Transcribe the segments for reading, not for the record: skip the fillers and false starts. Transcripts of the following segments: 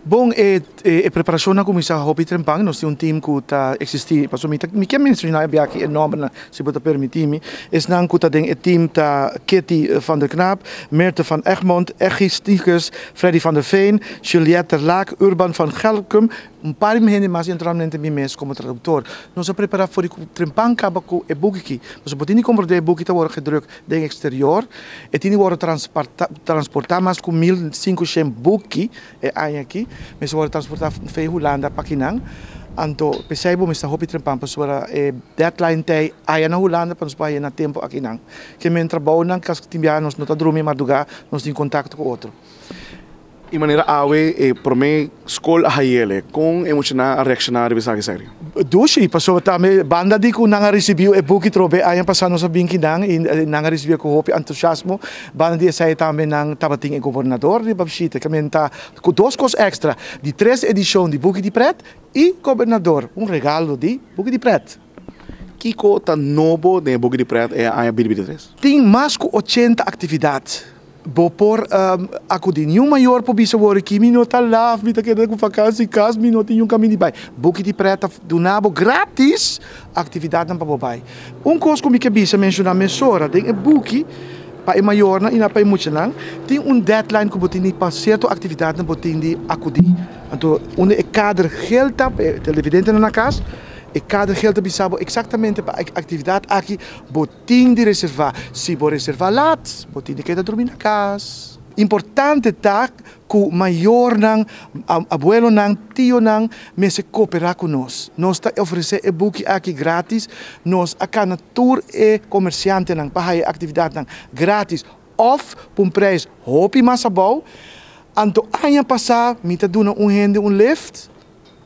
Bon, e preparacion a cuminsa hopi trempan. Nos tin un team cu ta existi. Paso mi kier menciona aki e nomber, si bo ta permiti mi. Esnan cu ta den e team ta Kitty van der Knaap, Mirte van Egmond, Eggy Stiekers, Freddy van der Veen, Juliette Laak, Urban van Gelkum, un par di hende mas, naturalmente mi mes como traductor. Nos a prepara for di trempan caba cu e buki aki. Nos por tin di comprende e buki ta wordo gedrukt den exterior. E tin di wordo transporta mas cu 1500 buki e aña aki. Mas wordo transporta for Hulanda pa akinan. Anto, pesey bo mester hopi trempan pasobra e deadline t'ey aya na Hulanda pa nos pa na tempo akinan. Ke men trabou nan kas tin bia nos no ta drumi madruga, nos tin contacto cu otro. E manera awe e prome scol a hayele con e muchanan a reacciona riba esaki, Sergio? Dushi, pasobra tambe banda di cu nan a ricibi e buki trobe aña pasa nos a bin akinan y nan a ricibi cu hopi entusiasmo. Banda di esey tambe nan tabatin e gobernador di bishita, ke men ta cu dos cos extra, di tres edicion di Buki di Pret y gobernador, un regalo di Buki di Pret. Kico ta nobo den Buki di Pret e aña 2023? Tin mas cu 80 actividad. Bo por acudi. Ningun mayor por bisa awor cu mi no ta laf, mi ta keda cu vakantie cas, mi no tin un caminda di bay. Buki di Pret duna bo gratis actividad pa bo bay. Un cos cu mi kier bisa menciona mesora, den e buki pa e mayornan y na pa e muchanan, tin un deadline cu bo tin pa cierto actividad bo tin di acudi. Anto, unda e kader geel ta, televidente na cas, e kader geel ta bisa bo exactamente pa actividad aki bo tin di reserva. Si bo reserva laat, bo tin di keda drumi na cas. Importante ta cu mayornan, abuelonan, tionan, mester coopera cu nos. Nos ta ofrece e buki aki gratis. Nos a cana tur e comerciantenan pa e actividadnan gratis of pa un prijs hopi mas abou. Anto aña pasa, mi ta duna un hende un lift,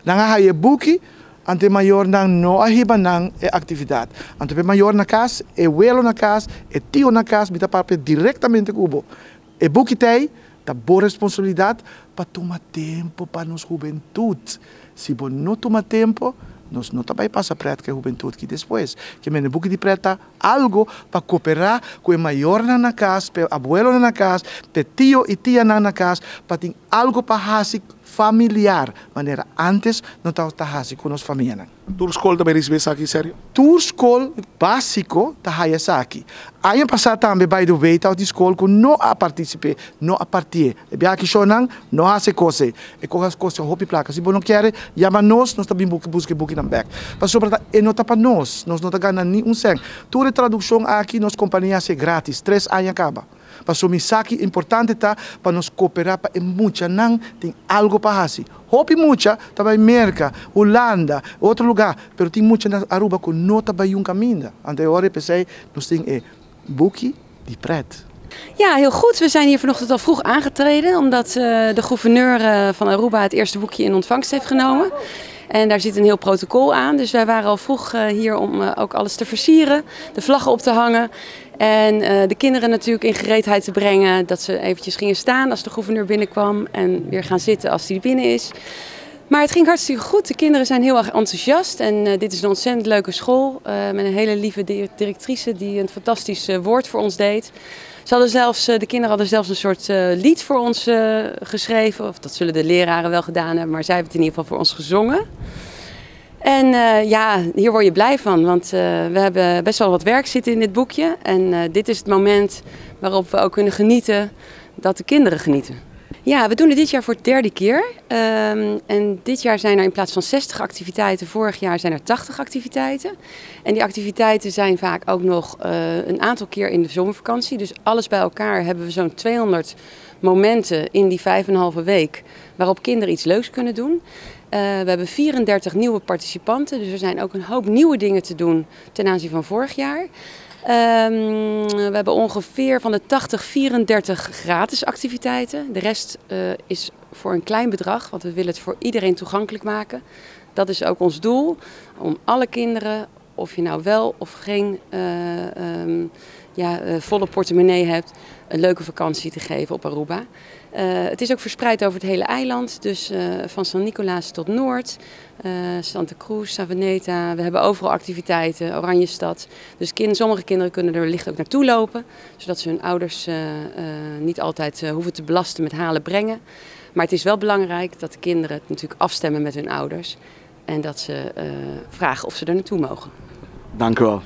nan a haya buki, anto mayornan no a hiba nan e actividad. Anto e mayor na cas, e welo na cas, e tio na cas, mi ta papia directamente cu bo. E buki t'ey, ta bo responsabilidad pa tuma tempo pa nos hubentud. Si bo no tuma tempo, nos no ta bay pasa pret cu e hubentud aki despues. Ke men buki di pret ta algo pa coopera cu e mayornan na cas, pa abuelo na cas, pa tio y tia na cas, pa tin algo pa hasi familiar, manera antes no ta hasi cu nos famianan. Tur scol tambe ta ricibi esaki, Sergio? Tur scol basico ta haya esaki. Aña pasa tambe, by the way, ta di scol cu no a participa, no a parti. E bia aki nan no hasi cos. E cos cos hopi placa. Si bo no kier, yama nos, nos tambe busca buki nan back. Pasobra e no ta pa nos, nos no ta gana ni un cent. Tur traduccion aki nos compania ta gratis, 3 aña caba. Paso mi sa ki importante ta pa nos coopera pa e muchanan tin algo pa hasi. Hopi mucha ta bay Merca, Hulanda, otro lugar, pero tin mucha na Aruba cu no ta bay un caminda. Anto awor pesey nos tin e Buki di Pret. Ja, heel goed. We zijn hier vanochtend al vroeg aangetreden, omdat de gouverneur van Aruba het eerste boekje in ontvangst heeft genomen. En daar zit een heel protocol aan. Dus wij waren al vroeg hier om ook alles te versieren, de vlaggen op te hangen. En de kinderen natuurlijk in gereedheid te brengen. Dat ze eventjes gingen staan als de gouverneur binnenkwam. En weer gaan zitten als hij binnen is. Maar het ging hartstikke goed. De kinderen zijn heel erg enthousiast. En dit is een ontzettend leuke school met een hele lieve directrice die een fantastisch woord voor ons deed. De kinderen hadden zelfs een soort lied voor ons geschreven. Of dat zullen de leraren wel gedaan hebben, maar zij hebben het in ieder geval voor ons gezongen. En ja, hier word je blij van, want we hebben best wel wat werk zitten in dit boekje. En dit is het moment waarop we ook kunnen genieten dat de kinderen genieten. Ja, we doen het dit jaar voor het derde keer. En dit jaar zijn er in plaats van 60 activiteiten, vorig jaar zijn er 80 activiteiten. En die activiteiten zijn vaak ook nog een aantal keer in de zomervakantie. Dus alles bij elkaar hebben we zo'n 200 momenten in die 5,5 week waarop kinderen iets leuks kunnen doen. We hebben 34 nieuwe participanten, dus er zijn ook een hoop nieuwe dingen te doen ten aanzien van vorig jaar. We hebben ongeveer van de 80, 34 gratis activiteiten. De rest is voor een klein bedrag, want we willen het voor iedereen toegankelijk maken. Dat is ook ons doel, om alle kinderen, of je nou wel of geen ja, volle portemonnee hebt, een leuke vakantie te geven op Aruba. Het is ook verspreid over het hele eiland, dus van San Nicolaas tot Noord, Santa Cruz, Savaneta. We hebben overal activiteiten, Oranjestad. Dus sommige kinderen kunnen er wellicht ook naartoe lopen, zodat ze hun ouders niet altijd hoeven te belasten met halen brengen. Maar het is wel belangrijk dat de kinderen het natuurlijk afstemmen met hun ouders. En dat ze vragen of ze er naartoe mogen. Dank u wel.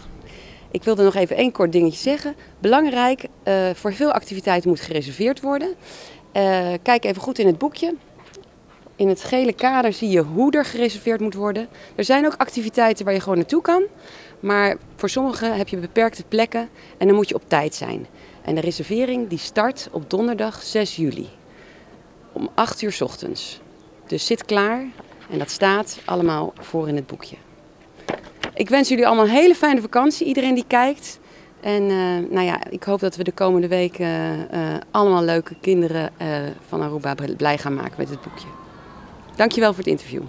Ik wilde nog even één kort dingetje zeggen. Belangrijk, voor veel activiteiten moet gereserveerd worden. Kijk even goed in het boekje. In het gele kader zie je hoe er gereserveerd moet worden. Er zijn ook activiteiten waar je gewoon naartoe kan. Maar voor sommige heb je beperkte plekken en dan moet je op tijd zijn. En de reservering die start op donderdag 6 juli. Om 8 uur 's ochtends. Dus zit klaar en dat staat allemaal voor in het boekje. Ik wens jullie allemaal een hele fijne vakantie, iedereen die kijkt. En nou ja, ik hoop dat we de komende weken allemaal leuke kinderen van Aruba blij gaan maken met het boekje. Dankjewel voor het interview.